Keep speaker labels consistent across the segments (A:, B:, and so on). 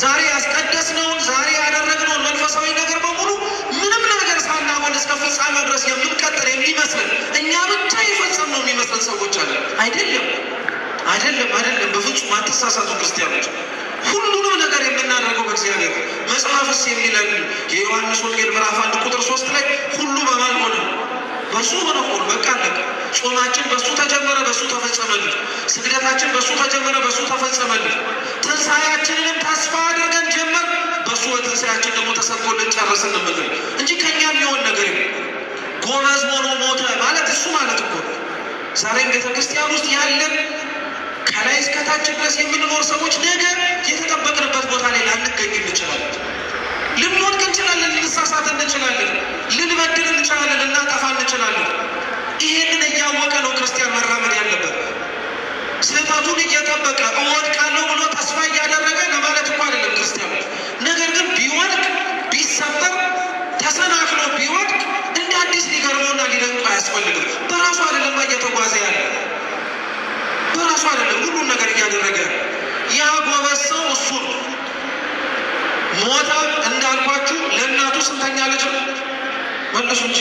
A: ዛሬ ያስቀደስነውን፣ ዛሬ ያደረግነውን መንፈሳዊ ነገር በሙሉ ምንም ነገር ሳናጎል እስከ ፍጻሜው ድረስ የምንቀጥል የሚመስልን፣ እኛ ብቻ የፈጸምነው የሚመስለን ሰዎች አለ። አይደለም፣ አይደለም፣ አይደለም። በፍጹም አትሳሳቱ ክርስቲያኖች። ሁሉንም ነገር የምናደርገው በእግዚአብሔር ነው። መጽሐፍስ የሚለን የዮሐንስ ወንጌል ምዕራፍ 1 ቁጥር 3 ላይ ሁሉ በማን ሆነ? በእሱ ሆነ እኮ ነው። በቃ አለቀ። ጾማችን በእሱ ተጀመረ፣ በእሱ ተፈጸመልን። ስግደታችን በእሱ ተጀመረ፣ በእሱ ተፈጸመልን። ትንሣኤያችንንም ተስፋ አድርገን ጀመር፣ በእሱ በትንሣኤያችን ደግሞ ተሰጥቶልን ጨረስን የምንል እንጂ ከኛ የሚሆን ነገር የለም። ጎበዝ ሆኖ ሞተ ማለት እሱ ማለት እኮ ነው። ዛሬም ቤተ ክርስቲያን ውስጥ ያለን ከላይ እስከታች ድረስ የምንኖር ሰዎች ነገ የተጠበቅንበት ቦታ ላይ ላንገኝ እንችላለን። ልንወድቅ እንችላለን። ልንሳሳት እንችላለን። ልንበድል እንችላለን። ልናጠፋ እንችላለን። ይሄንን እያወቀ ነው ክርስቲያን መራመድ ያለበት። ስህተቱን እየጠበቀ እወድቃለሁ ብሎ ተስፋ እያደረገ ለማለት እኮ አይደለም ክርስቲያኑ። ነገር ግን ቢወድቅ፣ ቢሰበር፣ ተሰናክሎ ቢወድቅ እንደ አዲስ ሊገርመውና ሊደንቀው አያስፈልግም። በራሱ አይደለም እየተጓዘ ያለ፣ በራሱ አይደለም ሁሉን ነገር እያደረገ ያለ። ያ ጎበዝ ሰው እሱ ነው። ሞተ እንዳልኳችሁ ለእናቱ ስንተኛ ልጅ ነው? መልሱ እንጂ።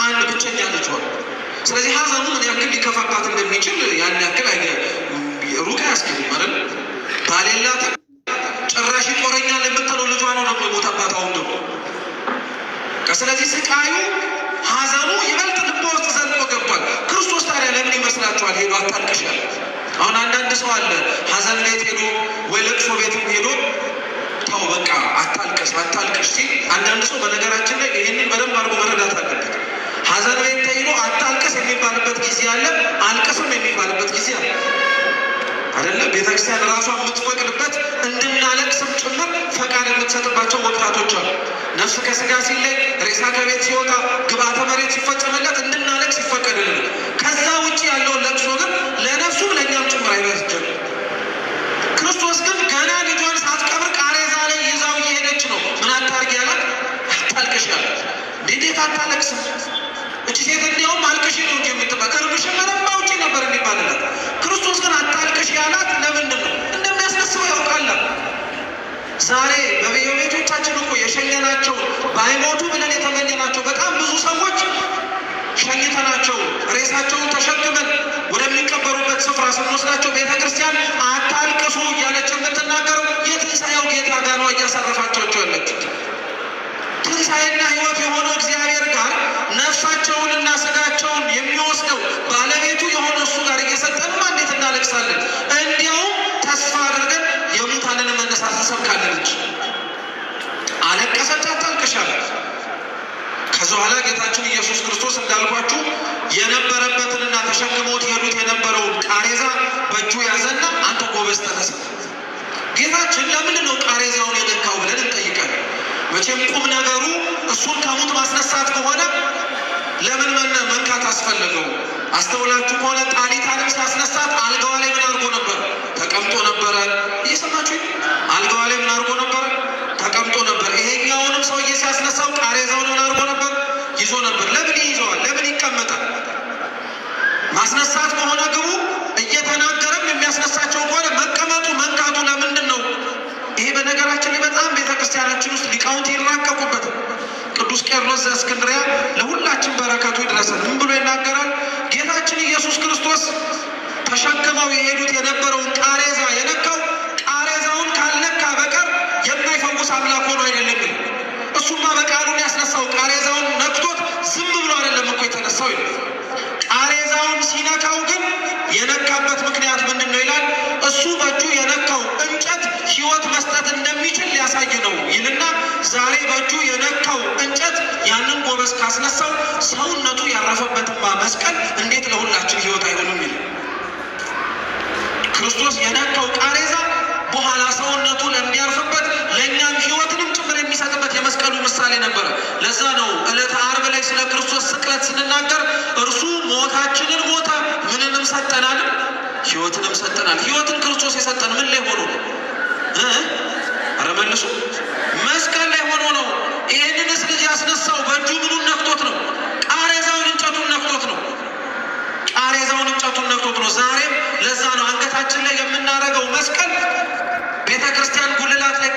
A: አንድ ብቸኛ ልጅ ሆነ። ስለዚህ ሀዘኑ ምን ያክል ሊከፋባት እንደሚችል ያን ያክል ሩቅ አያስኬድም አይደል? ባል የላትም፣ ጭራሽ ይጦረኛል የምትለው ልጇ ነው ደግሞ የሞተባት አሁን ደግሞ። ስለዚህ ስቃዩ ሀዘኑ ይበልጥ ልቧ ውስጥ ዘልቆ ገብቷል። ክርስቶስ ታዲያ ለምን ይመስላችኋል ሄዶ አታልቅሽ ያለ? አሁን አንዳንድ ሰው አለ፣ ሀዘን ቤት ሄዶ ወይ ለቅሶ ቤትም ሄዶ ተው በቃ አታልቅስ አታልቅሽ ሲል አንዳንድ ሰው፣ በነገራችን ላይ ይህንን በደንብ አድርጎ መረዳት አለበት። ሀዘን ቤት ተሄዶ አታልቅስ የሚባልበት ጊዜ አለ፣ አልቅስም የሚባልበት ጊዜ አለ። አይደለም፣ ቤተክርስቲያን ራሷ የምትፈቅድበት እንድናለቅስም ጭምር ፈቃድ የምትሰጥባቸው ወቅታቶች አሉ። ነፍስ ከስጋ ሲለይ፣ ሬሳ ከቤት ሲወጣ፣ ግብዓተ መሬት ሲፈጸምለት እንድናለቅስ ይፈቀድልን። ከዛ ውጭ ያለውን ለቅሶ ግን ለነፍሱም ለእኛም ጭምር አይበጅም። ክርስቶስ ግን ገና ልጇን ሳትቀብር ቃሬዛ ላይ ይዛው እየሄደች ነው። ምን አታርጊ ያላት? አታልቅሽ ያላት። እንዴት አታለቅስም? እቺ ሴት እንዲያውም አልቅሽ ነው እንጂ የምትባል እርምሽን በደንብ አውጪ ነበር የሚባልላት። ክርስቶስ ግን አታልቅሽ ያላት ለምንድን ነው? እንደሚያስነሳው ያውቃል። ዛሬ በቤቶቻችን እኮ የሸኘናቸው፣ ባይሞቱ ብለን የተመኘናቸው በጣም ብዙ ሰዎች ሸኝተናቸው ሬሳቸውን ተሸክመን ወደሚቀበሩበት ስፍራ ስንወስዳቸው ቤተ ክርስቲያን አታልቅሱ እያለች የምትናገረው የትንሣኤው ጌታ ጋር ነው እያሳረፋቸው ያለችው። ትንሣኤና ሕይወት የሆነው እግዚአብሔር ጋር ነፍሳቸውንና ስጋቸውን የሚወስደው ባለቤቱ የሆነው እሱ ጋር እየሰጠንማ እንዴት እናለቅሳለን? እንዲያውም ተስፋ አድርገን የሙታንን መነሳት እንሰብካለን እንጂ። አለቀሰች፣ አታልቅሽ አላት። ከዚ በኋላ ጌታችን ኢየሱስ ክርስቶስ እንዳልኳችሁ የነበረበትንና ተሸክመውት የሄዱት የነበረውን ቃሬዛ በእጁ ያዘና አንተ ጎበዝ ተነሳ። ጌታችን ለምንድን ነው ቃሬዛውን የነካው ብለን እንጠይቃለን። መቼም ቁም ነገሩ እሱን ከሙት ማስነሳት ከሆነ ለምን መንካት አስፈለገው? አስተውላችሁ ከሆነ ጣሊታንም ሲያስነሳት አልጋዋ ላይ ምን አድርጎ ነበር? ተቀምጦ ነበረ። እየሰማችሁ፣ አልጋዋ ላይ ምን አድርጎ ነበር? ተቀምጦ ነበር። ይሄኛውንም ሰውዬ ሲያስነሳው ቃሬዛውን ምን አድርጎ ነበር? ይዞ ነበር። ለምን ይይዘዋል? ለምን ይቀመጣል? ማስነሳት ከሆነ ግቡ፣ እየተናገረም የሚያስነሳቸው ከሆነ መቀመጡ መንካቱ ለምንድን ነው? ይሄ በነገራችን ላይ በጣም ቤተክርስቲያናችን ውስጥ ሊቃውንት ይራቀቁበት። ቅዱስ ቄርሎስ ዘእስክንድርያ ለሁላችን በረከቱ ይድረሰን። ምን ብሎ ይናገራል? ጌታችን ኢየሱስ ክርስቶስ ተሸክመው የሄዱት የነበረውን ቃሬዛ የነካው ቃሬዛውን ካልነካ በቀር የማይፈውስ አምላክ ሆኖ አይደለም። እሱማ በቃሉን ያስነሳው ቃሬዛውን ነክቶት ዝም ብሎ አይደለም እኮ የተነሳው ይላል። ቃሬዛውን ሲነካው ግን የነካበት ምክንያት ምንድን ነው ይላል። እሱ በእጁ የነካው እንጨት ሕይወት መስጠት እንደሚችል ሊያሳይ ነው ይልና ዛሬ በእጁ የነካው እንጨት ያንን ጎበዝ ካስነሳው ሰውነቱ ያረፈበትማ መስቀል እንዴት ለሁላችን ሕይወት አይሆንም ይላል። ክርስቶስ የነካው ቃሬዛ በኋላ ሰውነቱ ለሚያርፍበት ለእኛም ሕይወትንም ጭምር የሚሰጥበት የመስቀሉ ምሳሌ ነበረ። ለዛ ነው ዕለተ ዓርብ ላይ ስለ ክርስቶስ ስቅለት ስንናገር እርሱ ሞታችንን ሞተ፣ ምንንም ሰጠናል? ሕይወትንም ሰጠናል። ሕይወትን ክርስቶስ የሰጠን ምን ላይ ሆኖ ነው? ኧረ መልሱ። መስቀል ላይ ሆኖ ነው። ይህንንስ ልጅ ያስነሳው በእጁ ምኑን ነክቶት ነው? ቃሬዛውን እንጨቱን ነክቶት ነው። ቃሬዛውን እንጨቱን ነክቶት ነው። ዛሬም ለዛ ነው አንገታችን ላይ የምናደርገው መስቀል ቤተ ክርስቲያን ጉልላት ላይ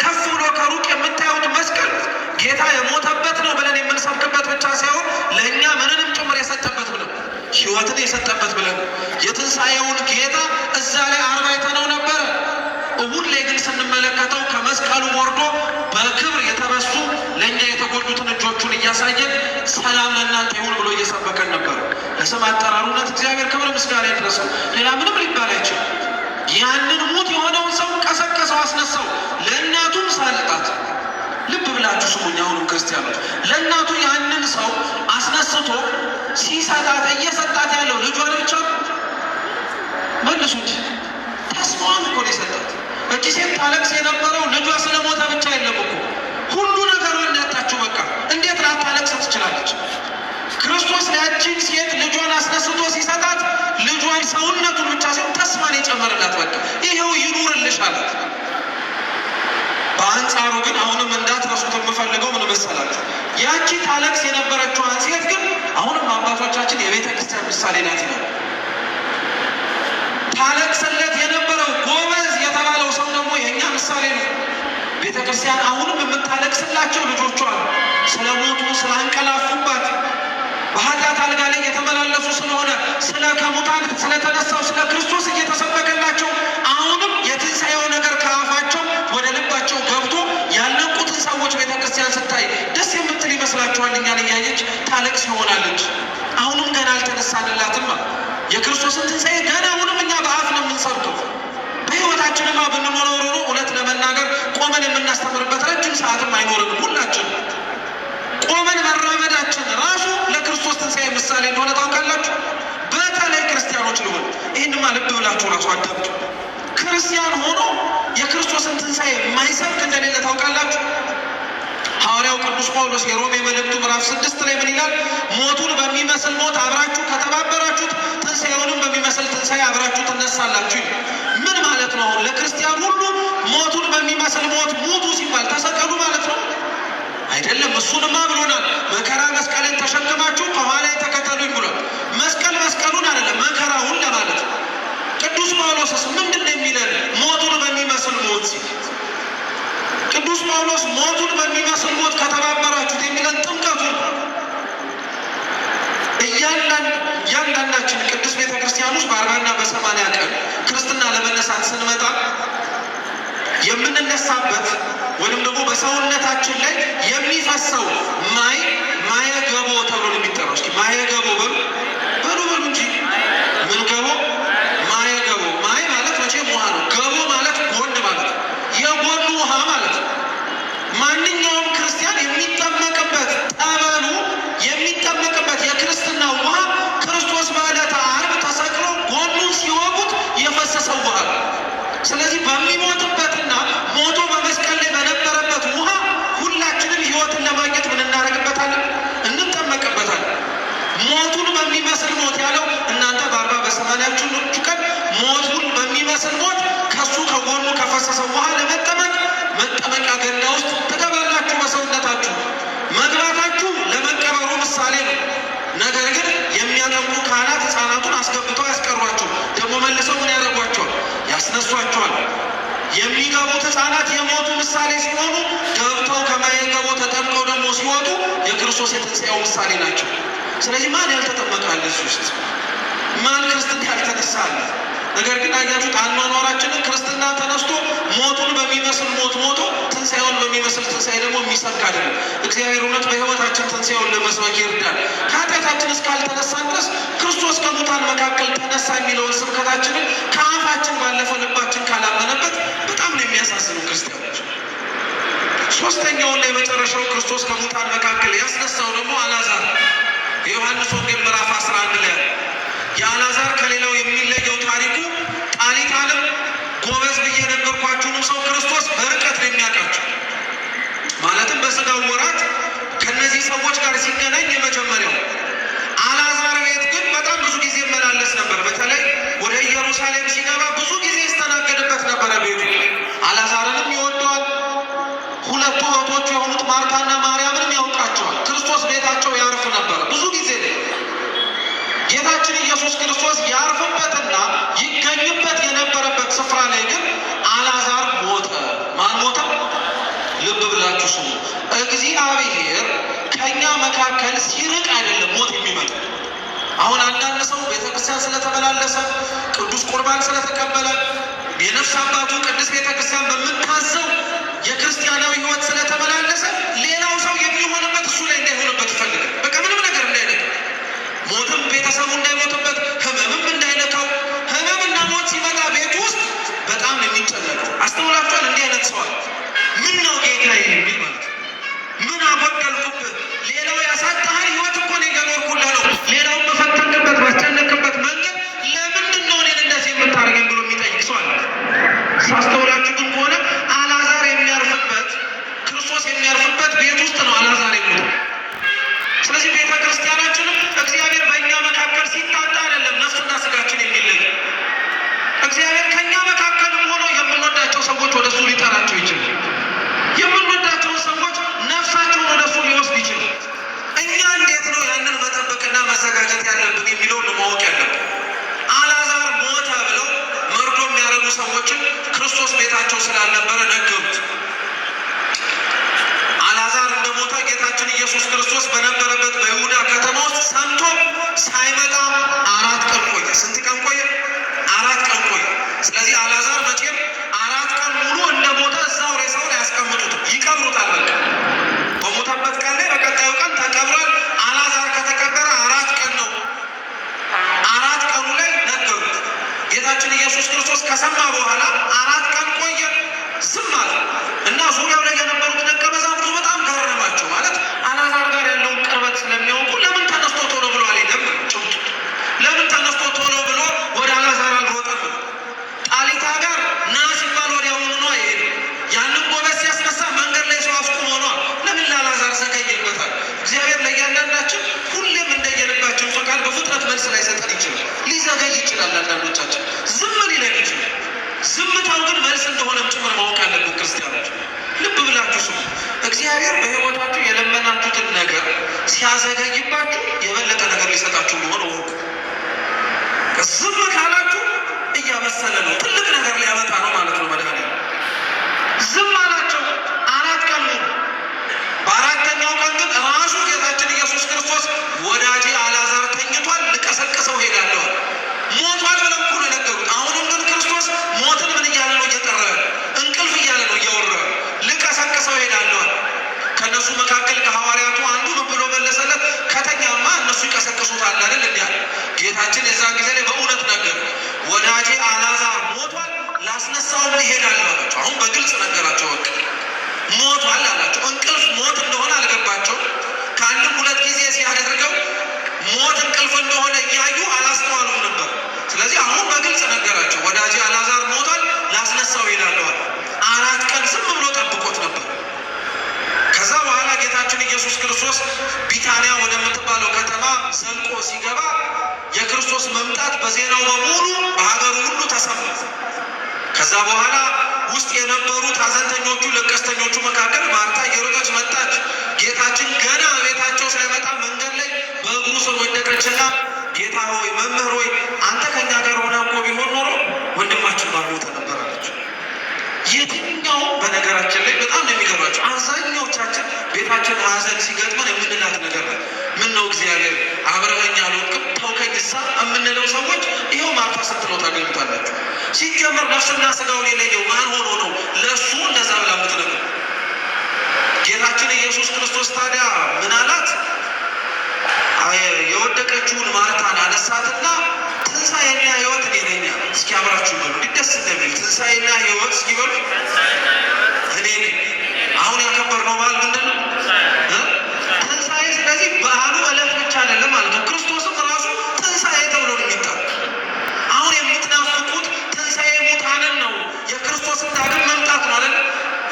A: ጌታ የሞተበት ነው ብለን የምንሰብክበት ብቻ ሳይሆን ለእኛ ምንንም ጭምር የሰጠበት ብለን፣ ሕይወትን የሰጠበት ብለን የትንሣኤውን ጌታ እዛ ላይ ዓርብ አይተነው ነበረ። እሁድ ላይ ግን ስንመለከተው ከመስቀሉ ወርዶ በክብር የተበሱ ለእኛ የተጎዱትን እጆቹን እያሳየን ሰላም ለእናንተ ይሁን ብሎ እየሰበከን ነበር። ለስም አጠራሩ እውነት እግዚአብሔር ክብር ምስጋና ይድረሰው። ሌላ ምንም ሊባል አይችልም። ያንን ሙት የሆነውን ሰው ቀሰቀሰው፣ አስነሳው። ለእናቱም ሳልጣት፣ ልብ ብላችሁ ስሙኝ። አሁንም ክርስቲያኖች፣ ለእናቱ ያንን ሰው አስነስቶ ሲሰጣት እየሰጣት ያለው ልጇን ብቻ? መልሱ እንጂ፣ ተስፋዋን እኮ ነው የሰጣት። እቺ ሴት ታለቅስ የነበረው ልጇ ስለሞተ ብቻ የለም እኮ፣ ሁሉ ነገሯን ያጣችው። በቃ እንዴት ላታለቅስ ትችላለች? ክርስቶስ ያቺን ሴት ልጇን አስነስቶ ሲሰጣት ልጇን ሰውነቱን ብቻ ሳይሆን ተስፋን የጨመረላት፣ በቃ ይኸው ይኑርልሽ አላት። በአንጻሩ ግን አሁንም እንዳትረሱት የምፈልገው ምን መሰላችሁ? ያቺ ታለቅስ የነበረችዋን ሴት ግን አሁንም አባቶቻችን የቤተ ክርስቲያን ምሳሌ ናት ይላል። ታለቅስለት የነበረው ጎበዝ የተባለው ሰው ደግሞ የእኛ ምሳሌ ነው። ቤተ ክርስቲያን አሁንም የምታለቅስላቸው ልጆቿ ስለሞቱ፣ ስላንቀላፉባት፣ በኃጢአት አልጋ ላይ የተመላለሱ ስለሆነ፣ ስለ ከሙታን ስለተነሳው ስለ ክርስቶስ እየተሰበከላቸው አሁንም የትንሣኤው ነገር ከአፋቸው ወደ ልባቸው ገብቶ ያልነቁትን ሰዎች ቤተ ክርስቲያን ስታይ ደስ የምትል ይመስላችኋል? እኛን እያየች ታለቅስ ይሆናል እንጂ አሁንም ገና አልተነሳንላትማ። የክርስቶስን ትንሣኤ ገና አሁንም እኛ በአፍ ነው የምንሰብከው። በሕይወታችንማ ብንኖረው ኖሮ እውነት ለመናገር ቆመን የምናስተምርበት ረጅም ሰዓትም አይኖርንም። ሁላችን ቆመን መራመዳችን ራሱ ለክርስቶስ ትንሣኤ ምሳሌ እንደሆነ ታውቃላችሁ። በተለይ ክርስቲያኖች ልሆን፣ ይህንማ ልብ ብላችሁ ራሱ አዳምጡ። ክርስቲያን ሆኖ የክርስቶስን ትንሣኤ የማይሰብክ እንደሌለ ታውቃላችሁ። ሐዋርያው ቅዱስ ጳውሎስ የሮሜ መልእክቱ ምዕራፍ 6 ላይ ምን ይላል? ሞቱን በሚመስል ሞት አብራችሁ ከተባበራችሁት ትንሣኤውንም በሚመስል ትንሣኤ አብራችሁ ትነሳላችሁ ይላል። ምን ማለት ነው? አሁን ለክርስቲያን ሁሉ ሞቱን በሚመስል ሞት ሙቱ ሲባል ተሰቀሉ ማለት ነው? አይደለም። እሱንማ ብሎናል። መከራ መስቀልን ተሸክማችሁ ከኋላ ተከተሉኝ ብሏል። መስቀል መስቀሉን አይደለም፣ መከራውን ለማለት ነው። ቅዱስ ጳውሎስስ ምንድን ነው የሚለን? ሞቱን በሚመስል ሞት ሲል፣ ቅዱስ ጳውሎስ ሞቱን በሚመስል ሞት ከተባበራችሁት የሚለን ጥምቀቱን። እያንዳንዳችን ቅዱስ ቤተ ክርስቲያን ውስጥ በ40ና በ80 ቀን ክርስትና ለመነሳት ስንመጣ የምንነሳበት ወይም ደግሞ በሰውነታችን ላይ የሚፈሰው ማይ ማየ ገቦ ተብሎ ነው የሚጠራው። እስኪ ማየ ገቦ በሉ፣ በሉ፣ በሉ እንጂ። ምን ገቦ? ማየ ገቦ። ማይ ማለት መቼም ውሃ ነው። ገቦ ማለት ጎን ማለት ነው። የጎኑ ውሃ ማለት ነው። ማንኛውም ክርስቲያን የሚጠመቅበት ጠበሉ፣ የሚጠመቅበት የክርስትና ውሃ ክርስቶስ በዕለተ ዓርብ ተሰቅሎ ጎኑን ሲወጉት የፈሰሰው ውሃ ነው። ስለዚህ በሚሞትበትና ሞቶ በመስቀል ላይ በነበረበት ውሃ ሁላችንም ሕይወትን ለማግኘት ምን እናደርግበታለን? እንጠመቅበታለን። ሞቱን በሚመስል ሞት ያለው እናንተ በ40 በ80ችሁ ቀን ሞቱን በሚመስል ሞት ከሱ ከጎኑ ከፈሰሰው ውሃ ለመጠመቅ መጠመቂያ ገንዳ ውስጥ ትገባላችሁ። በሰውነታችሁ መግባታችሁ ለመቀበሩ ምሳሌ ነው። ነገር ግን የሚያጠምቁ ካህናት ሕፃናቱን አስገብተው ያስቀሯቸው፣ ደግሞ መልሰው ምን ያደርጓቸዋል? ያስነሷቸዋል። የሚገቡት ሕፃናት የሞቱ ምሳሌ ሲሆኑ ገብተው ከማየ ገቦ ተጠምቀው ደግሞ ሲወጡ የክርስቶስ የትንሣኤው ምሳሌ ናቸው። ስለዚህ ማን ያልተጠመቀ አለ እዚህ ውስጥ? ማን ክርስትና ያልተነሳ አለ? ነገር ግን አያችሁት አኗኗራችንን፣ ክርስትና ተነስቶ ሞቱን በሚመስል ሞት ሞቶ ትንሣኤውን በሚመስል ትንሣኤ ደግሞ የሚሰብክ አይደለም። እግዚአብሔር እውነት በሕይወታችን ትንሣኤውን ለመስበክ ይርዳል። ከኃጢአታችን እስካልተነሳን ድረስ ክርስቶስ ከሙታን መካከል ተነሳ የሚለውን ስብከታችንን ከአፋችን ባለፈ ልባችን ካላመነበት በጣም ነው የሚያሳዝኑ ክርስቲያኖች። ሶስተኛውና የመጨረሻው ክርስቶስ ከሙታን መካከል ያስነሳው ደግሞ አልዓዛር፣ የዮሐንስ ወንጌል ምዕራፍ 11 ላይ ያለ። የአልዓዛር ከሌላው የሚለየው ታሪኩ ጣሊታንም ጎበዝ ብዬ የነገርኳችሁንም ሰው ክርስቶስ በርቀት ነው የሚያውቃቸው። ማለትም በስጋው ወራት ከነዚህ ሰዎች ጋር ሲገናኝ የመጀመሪያው። አልዓዛር ቤት ግን በጣም ብዙ ጊዜ ይመላለስ ነበር። በተለይ ወደ ኢየሩሳሌም ሲገባ ብዙ ጊዜ ይስተናገድበት ነበረ ቤቱ። አልዓዛርንም ይወደዋል። ሁለቱ እህቶቹ የሆኑት ማርታና ማርያምንም ያውቃቸዋል። ክርስቶስ ቤታቸው ያርፍ ነበር ብዙ ጊዜ። ጌታችን ኢየሱስ ክርስቶስ ያርፍበትና ይገኝበት የነበረበት ስፍራ ላይ ግን አልዓዛር ሞተ። ማን ሞተ? ልብ ብላችሁ ስሙ። እግዚአብሔር እግዚአብሔር ከኛ መካከል ሲርቅ አይደለም ሞት የሚመጣው። አሁን አንዳንድ ሰው ቤተክርስቲያን ስለተመላለሰ፣ ቅዱስ ቁርባን ስለተቀበለ፣ የነፍስ አባቱ ቅድስት ቤተክርስቲያን በምታዘው የክርስቲያናዊ ሕይወት ስለተመላለሰ ሌላው ሰው የሚሆንበት እሱ ላይ እንዳይሆንበት ይፈልጋል። በቃ ምንም ነገር እንዳይነካው፣ ሞትም ቤተሰቡ እንዳይሞትበት፣ ህመምም እንዳይነካው። ህመምና ሞት ሲመጣ ቤት ውስጥ በጣም ነው የሚጨነቀው። አስተውላችኋል? እንዲህ አይነት ሰው አለ። ምን ነው ጌታዬ የሚል ማለት ነው። ምን አጎደልኩብህ? ሌላው ያሳጣህን ህይወት እኮ እኔ እየኖርኩልህ ነው። ሌላውን በፈተንክበት ባስጨነቅበት መንገድ ለምንድን ነው እኔን እንደዚህ የምታደርገኝ ብሎ የሚጠይቅ ሰው አለ። ሳስተውላችሁ ግን ከሆነ አልዓዛር የሚያርፍበት፣ ክርስቶስ የሚያርፍበት ቤት ውስጥ ነው አልዓዛር የሞተው። ስለዚህ ቤተ ክርስቲያናችንም እግዚአብሔር በእኛ መካከል ሲታጣ አይደለም ነፍስና ስጋችን የሚለይ። እግዚአብሔር ከእኛ መካከልም ሆኖ የምንወዳቸው ሰዎች ወደ እሱ ሊጠራቸው ይችላል። የምንወዳቸውን ሰዎች ነፍሳቸውን ወደ እሱ ሊወስድ ይችላል። እኛ እንዴት ነው ያንን መጠበቅና መዘጋጀት ያለብን የሚለውን ነው ማወቅ ያለብን። አልዓዛር ሞተ ብለው መርዶ የሚያደርጉ ሰዎችን ክርስቶስ ቤታቸው ስላልነበረ ነገሩት። አልዓዛር እንደሞተ ጌታችን ኢየሱስ ክርስቶስ በነበረበት በይሁዳ ከተማ ውስጥ ሰምቶ ሳይመጣ 4 ቀን ቆየ። ስንት ቀን ቆየ? 4 ቀን ቆየ። ስለዚህ አልዓዛር መቼም 4 ቀን ሙሉ እንደሞተ እዛው ሬሳውን አያስቀምጡትም፣ ይቀብሩታል። በቃ በሞተበት ቀን ላይ በቀጣዩ ቀን ተቀብሯል። አልዓዛር ከተቀበረ 4 ቀን ነው። 4 ቀኑ ላይ ነገሩት። ጌታችን ኢየሱስ ክርስቶስ ከሰማ በኋላ 4 ቀን ቆየ፣ ዝም አለ እና ዙሪያው ላይ የነበሩት ደቀ መዛሙርቱ በጣም ገረማቸው። ማለት አልዓዛር ጋር ያለውን ቅርበት ስለሚያውቁ ለምን ተነስቶ ቶሎ ብሎ አልሄደም? ጭብጡ ለምን ተነስቶ ቶሎ ብሎ ወደ አልዓዛር አልሮጠም? ጣሊታ ጋር ና ሲባል ወዲያውኑ ነው አይሄድም። ያንን ጎበዝ ሲያስነሳ መንገድ ላይ ሰው አስቁሞ ነዋ። ለምን ለአልዓዛር ዘገየበታል? እግዚአብሔር ለእያንዳንዳችን ሁሌም እንደየልባችን ፈቃድ በፍጥነት መልስ ላይሰጠን ይችላል። ሊዘገይ ይችላል። አንዳንዶቻችን ዝም ሊለን ይችላል። ዝምታው ግን መልስ እንደሆነም ጭምር ማወቅ አለብን። ክርስቲያኖች ልብ ብላችሁ ስሙ። እግዚአብሔር በሕይወታችሁ የለመናችሁትን ነገር ሲያዘገይባችሁ የበለጠ ነገር ሊሰጣችሁ እንደሆነ እወቁ። ዝም ካላችሁ እያበሰለ ነው፣ ትልቅ ነገር ሊያመጣ ነው ማለት ነው። መድኃኒዓለም ዝም አላቸው 4 ቀን ሙሉ። በአራተኛው ቀን ግን ራሱ ጌታችን ኢየሱስ ክርስቶስ ወዳጄ አልዓዛር ተኝቷል፣ ልቀሰቅሰው ሄዳለሁ። ሞቷል ብለው እኮ ነው የነገሩት። አሁንም ግን ክርስቶስ ሞትን ምን እያለ ነው እየጠራ ያለው? እንቅልፍ እያለ ነው እያወራ ያለው። ልቀሰቅሰው ሄዳለሁ። ከእነሱ መካከል ከሐዋርያቱ አንዱ ምን ብሎ መለሰለት? ከተኛማ እነሱ ይቀሰቅሱታል አይደል? እንዲህ አለ። ጌታችን የዛን ጊዜ ላይ በእውነት ነገር ወዳጄ አልዓዛር ሞቷል፣ ላስነሳውም እሄዳለሁ አላቸው። አሁን በግልጽ ነገራቸው። በቃ ሞቷል አላቸው። እንቅልፍ ሞት እንደሆነ አልገባቸውም። ከአንድም ሁለት ጊዜ ሲያደርገው ሞት እንቅልፍ እንደሆነ እያዩ አላስተዋሉም ነበር። ስለዚህ አሁን በግልጽ ነገራቸው። ወዳጄ አልዓዛር ሞቷል፣ ላስነሳው እሄዳለሁ አለ። 4 ቀን ዝም ብሎ ጠብቆት ነበር። ከዛ በኋላ ጌታችን ኢየሱስ ክርስቶስ ቢታንያ ወደምትባለው ከተማ ዘልቆ ሲገባ የክርስቶስ መምጣት በዜናው በሙሉ በሀገሩ ሁሉ ተሰማ። ከዛ በኋላ ውስጥ የነበሩት ሐዘንተኞቹ ለቀስተኞቹ መካከል ማርታ እየሮጠች መጣች። ጌታችን ገና ቤታቸው ሳይመጣ መንገድ ላይ በእግሩ ስር ወደቀችና ጌታ ሆይ፣ መምህር ሆይ፣ አንተ ከኛ ጋር ሆነ እኮ ቢሆን ኖሮ ወንድማችን ባልሞተ ነበር አለችው። የትኛው በነገራችን ላይ በጣም ነው የሚገርማቸው። አብዛኛዎቻችን ቤታችን ሐዘን ሲገጥመን የምንላት ነገር ነው። ምን ነው እግዚአብሔር አብረኸኝ አልሆንክም ተውከኝሳ የምንለው ሰዎች ይኸው ማርታ ስትለው ታገኙታላችሁ። ሲጀመር ነፍስና ስጋውን የለየው ማን ሆኖ ነው ለእሱ እንደዛ ብላ የምትነግረው? ጌታችን ኢየሱስ ክርስቶስ ታዲያ ምን አላት? የወደቀችውን ማርታን አነሳትና ትንሣኤና ሕይወት እኔ ነኝ አለ። እስኪ አብራችሁ በሉ እንዴት ደስ እንደሚል፣ ትንሣኤና ሕይወት እስኪ በሉ፣ እኔ ነኝ። አሁን ያከበርነው በዓል ምንድን ነው? ትንሣኤ። ስለዚህ በዓሉ ዕለት ብቻ አይደለም ማለት ነው። ክርስቶስም ራሱ ትንሣኤ ተብሎ ነው የሚጠራው። አሁን የምትናፍቁት ትንሣኤ ሙታንን ነው፣ የክርስቶስን ዳግም መምጣት ነው አይደል?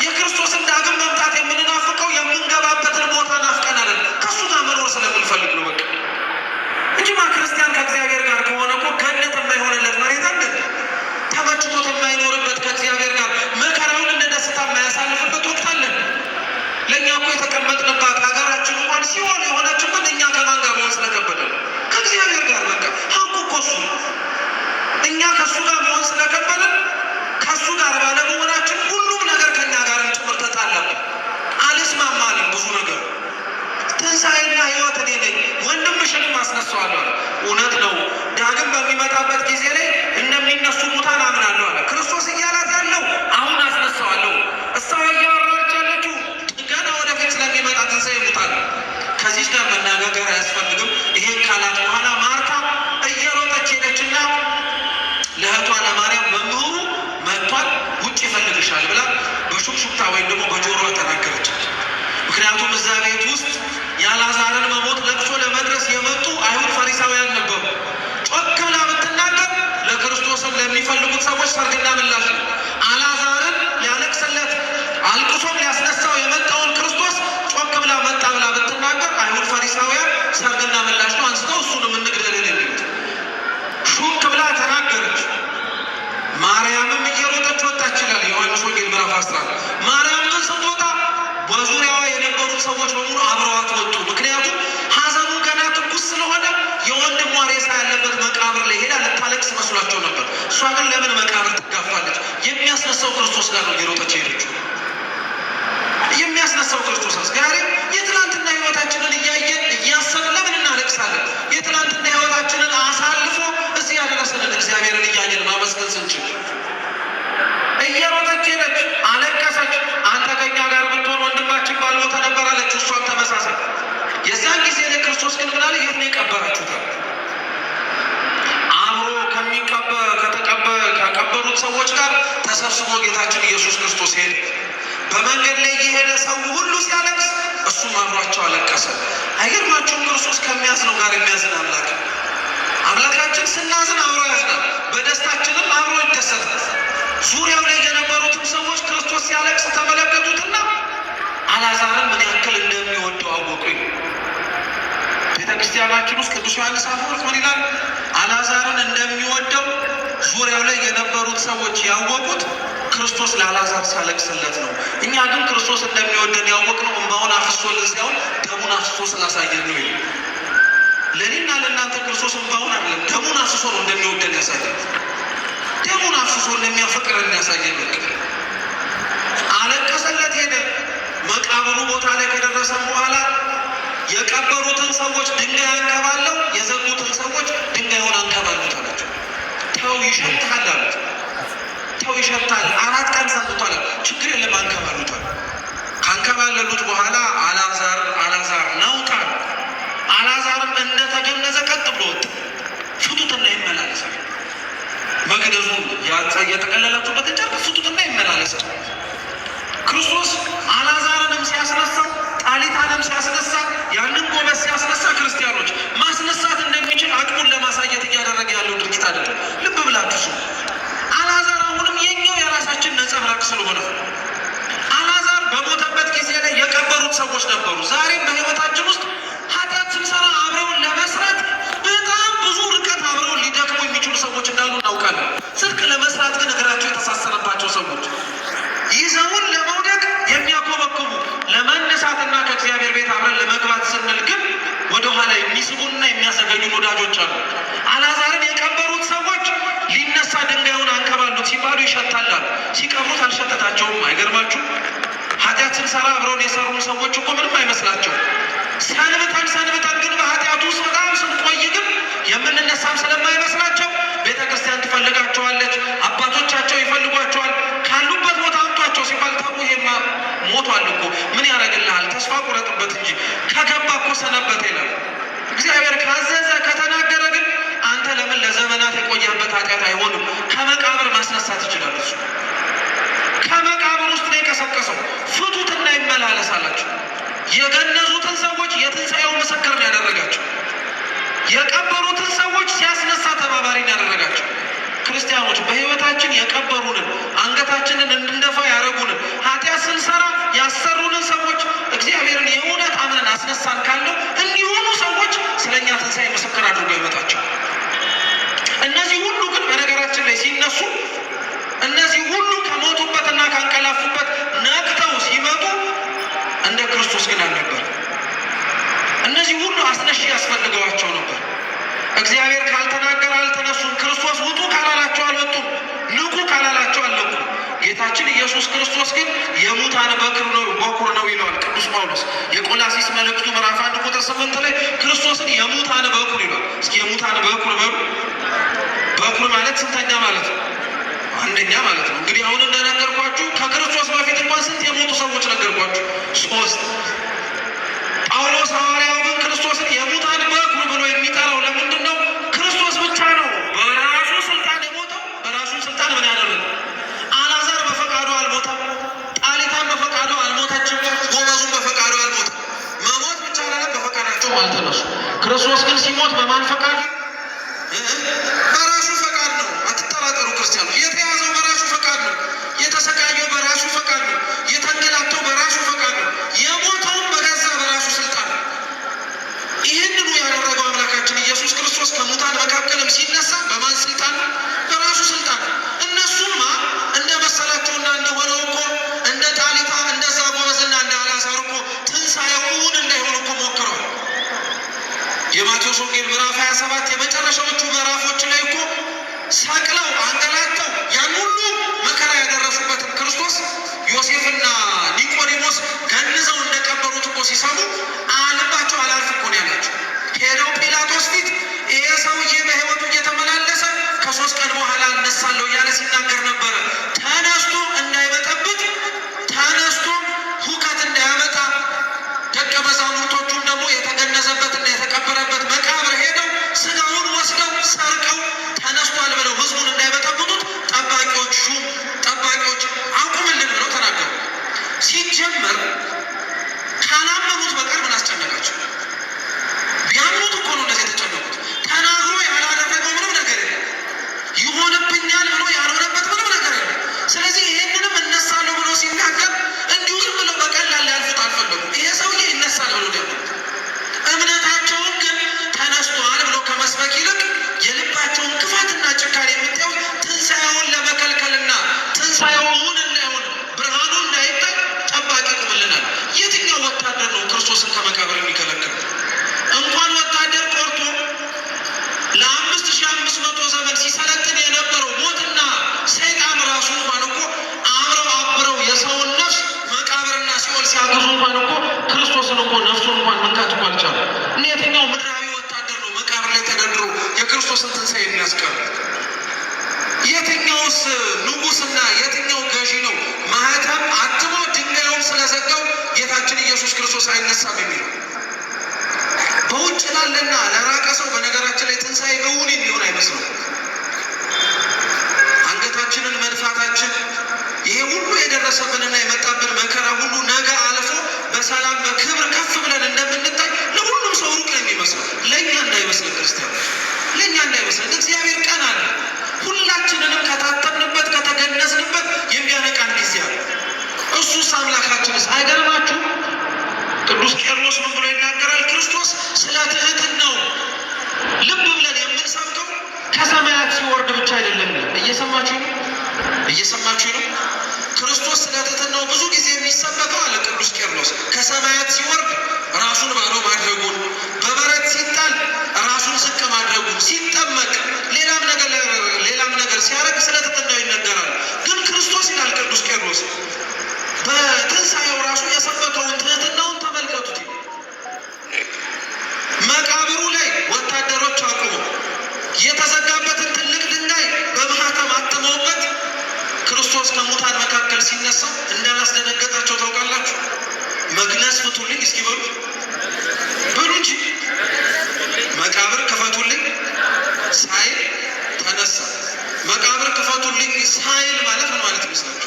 A: የክርስቶስን ዳግም መምጣት የምንናፍቀው የምንገባበትን ቦታ ናፍቀን አይደል? ከእሱ ጋር መኖር ስለምንፈልግ ነው። በቃ እንጂማ ክርስቲያን ከእግዚአብሔር ጋር ከሆነ እኮ ገነት የማይሆንለት መሬት አለ? ተመችቶት የማይኖርበት፣ ከእግዚአብሔር ጋር መከራውን እንደ ደስታ የማያሳልፍበት ወቅት አለ? ለእኛ እኮ የተቀመጥንባት ሀገራችን እንኳን ሲሆን የሆነችብን እኛ ከማን ጋር መሆን ስለከበደ ነው? ከእግዚአብሔር ጋር። በቃ ሀቁ እኮ እሱ ነው። እኛ ከእሱ ጋር መሆን ስለከበደን፣ ከእሱ ጋር ባለመሆናችን ሁሉም ነገር ከእኛ ጋርም ጭምር ተጣላብን። አልስማማንም ብዙ ነገር። አስነሳዋለሁ አለ። እውነት ነው። ዳግም በሚመጣበት ጊዜ ላይ እንደሚነሱ ሙታን አምናለሁ አለ። ክርስቶስ እያላት ያለው አሁን አስነሳዋለሁ፣ እሷ እያወራች ያለችው ገና ወደፊት ስለሚመጣ ትንሣኤ ሙታን። ከዚች ጋር መነጋገር አያስፈልግም። ይሄን ካላት በኋላ ማርታ እየሮጠች ሄደችና ለእህቷ ለማርያም መምህሩ መጥቷል፣ ውጭ ይፈልግሻል ብላ በሹክሹክታ ወይም ደግሞ በጆሮዋ ተናገረቻት። ምክንያቱም እዛ ቤት ውስጥ የአልዓዛርን መሞት ለቅሶ ለመድረስ የመጡ አይሁድ ፈሪሳውያን ነበሩ። ጮክ ብላ ብትናገር ለክርስቶስን ለሚፈልጉት ሰዎች ሰርግና ምላሽ ነው። አልዓዛርን ሊያለቅስለት አልቅሶም ሊያስነሳው የመጣውን ክርስቶስ ጮክ ብላ መጣ ብላ ብትናገር አይሁድ ፈሪሳውያን ሰርግና ምላሽ ነው፣ አንስተው እሱንም እንግደልን የሚሉት። ሹክ ብላ ተናገረች። ማርያምም እየሮጠች ወጣች ይላል ዮሐንስ ወንጌል ምዕራፍ 11። ማርያም ግን ስትወጣ በዙሪያዋ የነበሩት ሰዎች በሙሉ አብረዋት ወጡ። ምክንያቱም ሐዘኑ ገና ትኩስ ስለሆነ የወንድሟ ሬሳ ያለበት መቃብር ላይ ሄዳ ልታለቅስ መስሏቸው ነበር። እሷ ግን ለምን መቃብር ትጋፋለች? የሚያስነሳው ክርስቶስ ጋር ነው እየሮጠች ሄደችው። የሚያስነሳው ክርስቶስ ዛሬ የትናንትና ሕይወታችንን እያየን እያሰብን ለምን እናለቅሳለን? የትናንትና ሕይወታችንን አሳልፎ እዚህ ያደረሰንን እግዚአብሔርን እያየን ማመስገን ስንችል እየሮጠች ሄደች፣ አለቀሰች። አንተ ከኛ ጋር ብትሆን ወንድማችን ባልሞተ ነበር አለች። እሷም ተመሳሳይ። የዛን ጊዜ ላይ ክርስቶስ ግን ምን አለ? የት ነው የቀበራችሁት? አብሮ ከቀበሩት ሰዎች ጋር ተሰብስቦ ጌታችን ኢየሱስ ክርስቶስ ሄደ። በመንገድ ላይ እየሄደ ሰው ሁሉ ሲያለቅስ እሱም አብሯቸው አለቀሰ። አይገርማችሁም? ክርስቶስ ከሚያዝነው ጋር የሚያዝን አምላክ ነው። አምላካችን ስናዝን አብሮ ያዝናል፣ በደስታችንም አብሮ ይደሰታል። ዙሪያው ላይ የነበሩትም ሰዎች ክርስቶስ ሲያለቅስ ተመለከቱትና አልዓዛርን ምን ያክል እንደሚወደው አወቁ። ቤተ ክርስቲያናችን ውስጥ ቅዱስ ዮሐንስ አፈወርቅ ምን ይላል? አልዓዛርን እንደሚወደው ዙሪያው ላይ የነበሩት ሰዎች ያወቁት ክርስቶስ ለአልዓዛር ሲያለቅስለት ነው። እኛ ግን ክርስቶስ እንደሚወደን ያወቅነው እንባውን አፍሶልን ሳይሆን ደሙን አፍሶ ስላሳየን ነው ይላል። ለእኔና ለእናንተ ክርስቶስ እንባውን አይደለም ደሙን አፍስሶ ነው እንደሚወደን ያሳየን። ደሙን አፍስሶ እንደሚያፈቅረን ያሳየን። በቃ አለቀሰለት ሄደ። መቃብሩ ቦታ ላይ ከደረሰም በኋላ የቀበሩትን ሰዎች ድንጋይ አንከባለው፣ የዘጉትን ሰዎች ድንጋዩን አንከባሉት አላቸው። ተው ይሸታል አሉት። ተው ይሸታል፣ 4 ቀን ሰንብቷል። ችግር የለም አንከባሉት አሉ። ካንከባለሉት በኋላ አልዓዛር አልዓዛር ናውጣ። አልዓዛርም እንደተገነዘ ቀጥ ብሎ ወጣ። ፍቱትና ይመላለሳል። መግነዙ የጠቀለላችሁበትን ጨርቅ ፍቱትና ይመላለሳል። ክርስቶስ አልዓዛርንም ሲያስነሳው ጣሊታንም ሲያስነሳ ያንን ጎበዝ ሲያስነሳ ክርስቲያኖች ማስነሳት እንደሚችል አቅሙን ለማሳየት እያደረገ ያለው ድርጊት አይደለም። ልብ ብላችሁ ስሙ። አልዓዛር አሁንም የኛው የራሳችን ነጸብራቅ ስለሆነ አልዓዛር በሞተበት ጊዜ ላይ የቀበሩት ሰዎች ነበሩ። ዛሬም በሕይወታችን ውስጥ ኃጢአት ስንሰራ አብረውን ለመስራት በጣም ብዙ ርቀት አብረውን ሊደክሙ የሚችሉ ሰዎች እንዳሉ እናውቃለን። ጽድቅ ለመስራት ግን እግራቸው የተሳሰረባቸው ሰዎች ይዘውን ለመውደቅ የሚያኮበክቡ ለመነሳትና ከእግዚአብሔር ቤት አብረን ለመግባት ስንል ግን ወደኋላ የሚስቡንና የሚያዘገዩን ወዳጆች አሉ። አልዓዛርን የቀበሩት ሰዎች ሊነሳ ድንጋዩን አንከባሉት ሲባሉ ይሸታል አሉ። ሲቀብሩት አልሸተታቸውም። አይገርማችሁ? ኃጢአት ስንሰራ አብረውን የሰሩን ሰዎች እኮ ምንም አይመስላቸው። ሰንብተን ሰንብተን ግን በኃጢአቱ ውስጥ በጣም ስንቆይ ግን የምንነሳም ስለማይመስላቸው ቤተ ክርስቲያን ትፈልጋቸዋለች፣ አባቶቻቸው ይፈልጓቸዋል። ካሉበት ቦታ አምጧቸው ሲባል ተው ይሄማ ሞቷል እኮ ምን ያደርግልሃል? ተስፋ ቁረጥበት እንጂ ከገባ እኮ ሰነበት ይላል። እግዚአብሔር ካዘዘ ከተናገረ ግን አንተ ለምን ለዘመናት የቆየህበት ኃጢአት አይሆንም? ከመቃብር ማስነሳት ይችላል እሱ። ከመቃብር ውስጥ ነው የቀሰቀሰው። ፍቱትና ይመላለስ አላቸው። የገነዙትን ሰዎች የትንሣኤው ምስክር ነው ያደረጋቸው። የቀበሩትን ሰዎች ሲያስነሳ ተባባሪ ነው ያደረጋቸው። ክርስቲያኖች በሕይወታችን የቀበሩንን አንገታችንን እንድንደፋ ያደረጉንን ኃጢአት ስንሰራ ያሰሩንን ሰዎች እግዚአብሔርን የእውነት አምነን አስነሳን ካለው እንዲሆኑ ሰዎች ስለ እኛ ትንሣኤ ምስክር አድርገው ይመጣቸው። እነዚህ ሁሉ ግን በነገራችን ላይ ሲነሱ እነዚህ ሁሉ ከሞቱበትና ካንቀላፉበት ነቅተው ሲመጡ እንደ ክርስቶስ ግን አልነበር። እነዚህ ሁሉ አስነሺ ያስፈልገዋቸው ነበር። እግዚአብሔር ካልተናገረ አልተነሱም። ክርስቶስ ውጡ ካላላቸው አልወጡም። ንቁ ካላላቸው አልነቁም። ጌታችን ኢየሱስ ክርስቶስ ግን የሙታን በኩር ነው ይለዋል ቅዱስ ጳውሎስ የቆላሲስ መልእክቱ ምዕራፍ 1 ቁጥር ቁጥር 8 ላይ ክርስቶስን የሙታን በኩር ይሏል። እስኪ የሙታን በኩር በሉ። በኩር ማለት ስንተኛ ማለት ነው? አንደኛ ማለት ነው። እንግዲህ አሁን እንደነገርኳችሁ ከክርስቶስ በፊት እንኳን ስንት የሞቱ ሰዎች ነገርኳችሁ? 3። ጳውሎስ ሐዋርያው ግን ክርስቶስን የሙታን በኩር ብሎ የሚጠራው ለምንድን ነው? ክርስቶስ ብቻ ነው በራሱ ስልጣን የሞተው። በራሱ ስልጣን ምን ያደረገው? አልዓዛር በፈቃዱ አልሞተም። ጣሊታን በፈቃዱ አልሞተችም። ጎበዙም በፈቃዱ አልሞተም። መሞት ብቻ አይደለም፣ በፈቃዳቸውም አልተነሱ። ክርስቶስ ግን ሲሞት በማን ፈቃድ? በራሱ ፈቃድ ነው። አትጠራጠሩ ክርስቲያኑ። የተያዘው በራሱ ፈቃድ ነው። የተሰቃየው በራሱ ፈቃድ ነው። የተንገላተው በራሱ ፈቃድ ነው። የሞተውም በገዛ በራሱ ስልጣን ነው። ይህንኑ ያደረገው አምላካችን ኢየሱስ ክርስቶስ ከሙታን መካከልም ሲነሳ በማን ስልጣን ነው? በራሱ ስልጣን ነው። እነሱማ እንደ መሰላቸውና እንደሆነው እኮ እንደ ጣሊታ እንደዛ ጎበዝና እንደ አልዓዛር እኮ ትንሣኤው እውን እንዳይሆን እኮ ሞክረዋል። የማቴዎስ ወንጌል ምዕራፍ 27 የመጨረሻዎቹ ምዕራፎች ላይ እኮ ሰቅለው አንገላተው ያን ሁሉ መከራ ያደረሱበትን ክርስቶስ ዮሴፍና ኒቆዲሞስ ገንዘው እንደቀበሩት እኮ ሲሰሙ ልባቸው አላርፍ እኮ ነው ያላቸው። ሄደው ጲላጦስ ፊት ይሄ ሰውዬ በሕይወቱ እየተመላለሰ ከ3 ቀን በኋላ እነሳለሁ እያለ ሲናገር ነበረ። ተነስቶ እንዳይበጠብጥ፣ ተነስቶ ሁከት እንዳያመጣ ደቀ መዛሙርቶቹም ደግሞ የተገነዘበትና የተቀበረበት መቃብር ሄደው ስጋውን ወስደው ሰርቀው ተነስቷል ብለው ሕዝቡን እንዳይበጠብጡት ጠባቂዎች ሹም ጠባቂዎች አቁምልን ብለው ተናገሩ። ሲጀመር ካላመኑት በቀር ምን አስጨነቃቸው? ቢያምኑት እኮ ነው እንደዚህ የተጨነቁት። ተናግሮ ያላደረገው ምንም ነገር የለም። ይሆንብኛል ብሎ ያልሆነበት ምንም ነገር የለም። ስለዚህ ይሄንንም እነሳለሁ ብሎ ሲናገር እንዲሁ ዝም ብለው በቀላል ሊያልፉት አልፈለጉም። ይሄ ሰውዬ ይነሳል ብሎ ሊያምኑት፣ እምነታቸውን ግን ተነስቷል ብሎ ከመስበክ ይልቅ የልባቸውን ክፋትና ጭካኔ የምታዩት ትንሣኤውን ለመከልከልና ትንሣኤው እውን እንዳይሆን ብርሃኑ እንዳይታይ ጠባቂ ቁምልናል። የትኛው ወታደር ነው ክርስቶስን ከመቃብር የሚከለክል? እንኳን ወታደር ቆርጦ ለ5500 ዘመን ሲሰለጥን የነበረው ሞትና ሰይጣን ራሱ እንኳን እኮ አብረው አብረው የሰውን ነፍስ መቃብርና ሲኦል ሲያግዙ እንኳን እኮ ክርስቶስን እኮ ነፍሱን እንኳን መንካት እኮ አልቻለም። እና የትኛው ምድራዊ ወታደር ነው መቃብር ላይ ተደርድሮ የክርስቶስን ትንሣኤ የሚያስቀር? የትኛውስ ንጉሥና የትኛው ገዢ ነው ማህተም አትሞ ድንጋዩን ስለዘጋው ጌታችን ኢየሱስ ክርስቶስ አይነሳም የሚለው? በውጭ ላለና ለራቀ ሰው በነገራችን ላይ ትንሣኤ እውን የሚሆን አይመስለውም። አንገታችንን መድፋታችን ይሄ ሁሉ የደረሰብንና የመጣብን መከራ ሁሉ ነገ አልፎ በሰላም በክብር ከፍ ብለን እንደምንታይ ለሁሉም ሰው ሩቅ ነው የሚመስለው። ለእኛ እንዳይመስለን ክርስቲያኖች፣ ለእኛ እንዳይመስለን። እግዚአብሔር ቀን አለ። ሁላችንንም ከታተምንበት ከተገነዝንበት የሚያነቃን ጊዜ አለ። እሱስ አምላካችንስ አይገርማችሁም? ቅዱስ ቄርሎስ ምን ብሎ ይናገራል? ክርስቶስ ስለ ትህትናው ልብ ብለን የምንሰብከው ከሰማያት ሲወርድ ብቻ አይደለም። እየሰማችሁ ነው? እየሰማችሁ ነው? ክርስቶስ ስለ ትህትናው ብዙ ጊዜ የሚሰበከው አለ ቅዱስ ቄርሎስ ከሰማያት ሲወርድ ራሱን ባዶ ማድረጉን፣ በበረት ሲጣል ራሱን ዝቅ ማድረጉን፣ ሲጠመቅ ሌላም ነገር ሲያደርግ ስለ ትህትናው ይነገራል። ግን ክርስቶስ ይላል ቅዱስ ቄርሎስ በትንሣኤው ራሱ የሰበከውን ትህትናውን ተመልከቱት። መቃብሩ ላይ ወታደሮች አቁመው የተዘጋበትን ትልቅ ድንጋይ በማኅተም አትመውበት ክርስቶስ ከሙታን መካከል ሲነሳ እንዳላስደነገጣቸው ታውቃላችሁ። መግነዝ ፍቱልኝ እስኪ በሉ በሉ እንጂ መቃብር ክፈቱልኝ ሳይል ተነሳ። መቃብር ክፈቱልኝ ሳይል ማለት ምን ማለት ይመስላችሁ?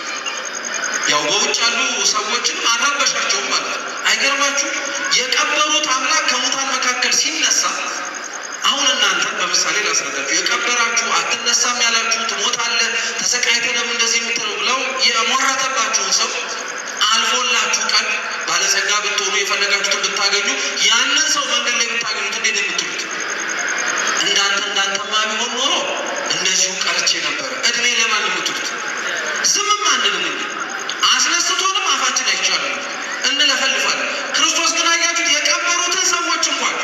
A: ያው በውጭ ያሉ ሰዎችን አልረበሻቸውም ማለት ነው። አይገርማችሁ? የቀበሩት አምላክ ከሙታን መካከል ሲነሳ፣ አሁን እናንተ በምሳሌ ላስረዳችሁ። የቀበራችሁ አትነሳም ያላችሁ ትሞታለህ፣ ተሰቃይተህ ለምን እንደዚህ የምትለው ብለው የሞረተባችሁን ሰው አልፎላችሁ ቀን ባለጸጋ ብትሆኑ የፈለጋችሁትን ብታገኙ ያንን ሰው መንገድ ላይ ብታገኙት እንዴት የምትሉት? እንዳንተ እንዳንተማ ቢሆን ኖሮ እንደዚሁ ቀርቼ ነበረ። እድሜ ለማን የምትሉት? ዝምም አንልም እንጂ አስነስቶንም አፋችን አይቻልም እንለፈልፋለን። ክርስቶስ ግን አያችሁት፣ የቀበሩትን ሰዎች እንኳን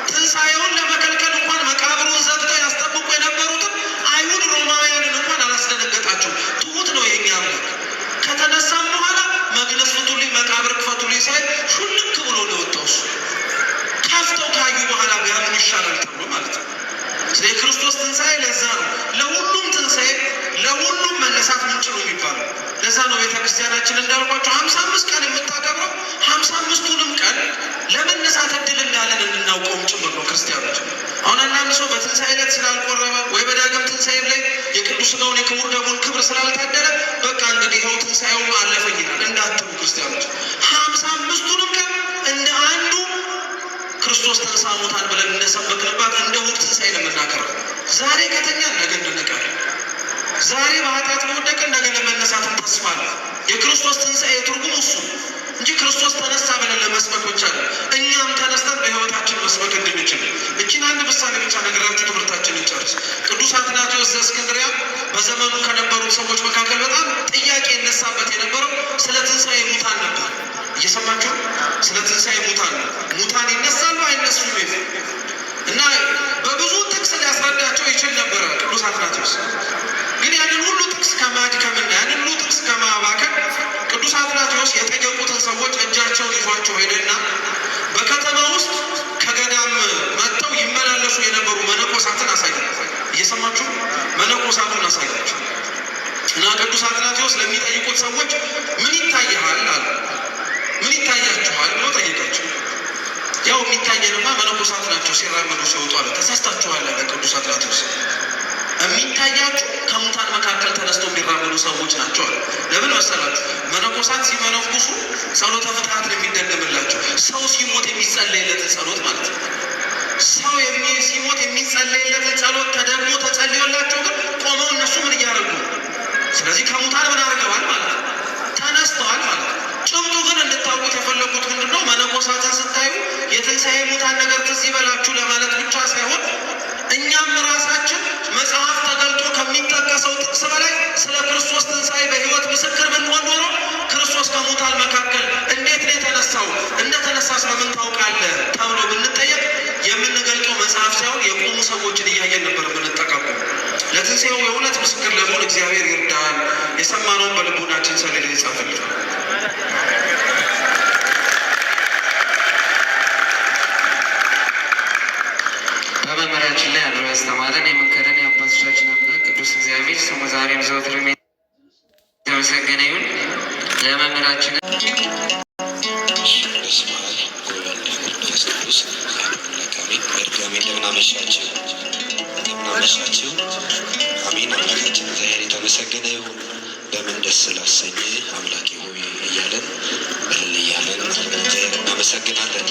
A: ትንሣኤውን ለመከልከል እንኳን መቃብሩን ዘግተው ያስጠብቁ የነበሩትን አይሁድ ሮማውያንን እንኳን አላስደነገጣቸውም። ትሁት ነው የኛ አምላክ። ከተነሳም በኋላ መግነዝ ፍቱልኝ፣ መቃብር ክፈቱልኝ ሳይል ሹልክ ብሎ ነው የወጣው እሱ። ትንሣኤ ለዛ ነው ለሁሉም ትንሣኤ ለሁሉም መነሳት ምንጭ ነው የሚባለው። ለዛ ነው ቤተ ክርስቲያናችን እንዳልኳቸው 55 ቀን የምታከብረው። 55ቱንም ቀን ለመነሳት እድል እንዳለን እንድናውቀውም ጭምር ነው ክርስቲያኖች። አሁን አንዳንድ ሰው በትንሣኤ ዕለት ስላልቆረበ ወይ በዳግም ትንሣኤ ላይ የቅዱስ ሥጋውን የክቡር ደሙን ክብር ስላልታደለ በቃ እንግዲህ ይኸው ትንሣኤው አለፈኝ ይላል እንዳትሉ ክርስቲያኖች፣ 55ቱንም ቀን እንደ አንዱ ክርስቶስ ተንሥአ እሙታን ብለን እንደሰበክንባት እንደ እሑድ ትንሣኤ ነው የምናከብረው። ዛሬ ከተኛን ነገ እንነቃለን። ዛሬ በኃጢአት ከወደቅን ነገ ለመነሳትም ተስፋ አለ። የክርስቶስ ትንሣኤ ትርጉም እሱ እንጂ ክርስቶስ ተነሳ ብለን ለመስበክ ብቻ ነው። እኛም ተነስተን በሕይወታችን መስበክ እንድንችል እቺን አንድ ምሳሌ ብቻ ነግራችሁ ትምህርታችንን እንጨርስ። ቅዱስ አትናቴዎስ ዘእስክንድርያ በዘመኑ ከነበሩት ሰዎች መካከል በጣም ጥያቄ ይነሳበት የነበረው ስለ ትንሣኤ ሙታን ነበር። እየሰማችሁ? ስለ ትንሣኤ ሙታን ነው። ሙታን ይነሳሉ አይነሱም? እና በብዙ ጥቅስ ሊያስረዳቸው ይችል ነበረ ቅዱስ አትናቴዎስ። ግን ያንን ሁሉ ጥቅስ ከማድከምና ያንን ሁሉ ጥቅስ ከማባከን ቅዱስ አትናቴዎስ የጠየቁትን ሰዎች እጃቸውን ይዟቸው ሄደና በከተማ ውስጥ ከገዳም መጥተው ይመላለሱ የነበሩ መነኮሳትን አሳያቸው። እየሰማችሁ? መነኮሳቱን አሳያቸው እና ቅዱስ አትናቴዎስ ለሚጠይቁት ሰዎች ምን ይታይሃል አሉ። ምን ይታያችኋል ብሎ ጠየቃቸው። ያው የሚታየንማ መነኮሳት ናቸው ሲራመዱ ሲወጡ አለ። ተሳስታችኋል አለ ቅዱስ አትናቴዎስ። የሚታያችሁ ከሙታን መካከል ተነስተው የሚራመዱ ሰዎች ናቸው አለ። ለምን መሰላችሁ? መነኮሳት ሲመነኩሱ ጸሎተ ፍትሐት ነው የሚደገምላቸው። ሰው ሲሞት የሚጸለይለትን ጸሎት ማለት ነው። ሰው ሲሞት የሚጸለይለትን ጸሎት ተደግሞ ተጸልዮላቸው ግን ቆመው እነሱ ምን እያደረጉ ነው? ስለዚህ ከሙታን ምን አድርገዋል ማለት ነው? ተነስተዋል ማለት ነው። ጭብጡ ግን እንድታውቁት የፈለጉት ምንድን ነው? መነኮሳትን ስታዩ የትንሣኤ ሙታን ነገር ትዝ ይበላችሁ ለማለት ብቻ ሳይሆን እኛም ራሳችን መጽሐፍ ተገልጦ ከሚጠቀሰው ጥቅስ በላይ ስለ ክርስቶስ ትንሣኤ በሕይወት ምስክር ብንሆን ኖሮ ክርስቶስ ከሙታን መካከል እንዴት ነው የተነሳው፣ እንደተነሳ ስለምን ታውቃለህ ተብሎ ብንጠየቅ የምንገልጠው መጽሐፍ ሳይሆን የቆሙ ሰዎችን እያየን ነበር የምንጠቀመው። ለትንሣኤው የእውነት ምስክር ለመሆን እግዚአብሔር ይርዳን። የሰማነውን በልቦናችን ሰሌዳ ይጻፍልን።
B: በመምህራችን ላይ አድሮ ያስተማረን የመከረን የአባቶቻችን አምላክ ቅዱስ እግዚአብሔር ስሙ ዛሬም ዘወትርም የተመሰገነ ይሁን። ለመምህራችን
C: በስመ አብ ወወልድ ወመንፈስ ቅዱስ አሐዱ አምላክ አሜን። በድጋሚ እንደምን አመሻችሁ፣ እንደምን አመሻችሁ። አሜን። አምላካችን እግዚአብሔር የተመሰገነ ይሁን። በምን ደስ ላሰኝህ አምላኬ ሆይ እያለን እልል እያለን አብረን እግዚአብሔር እናመሰግናለን።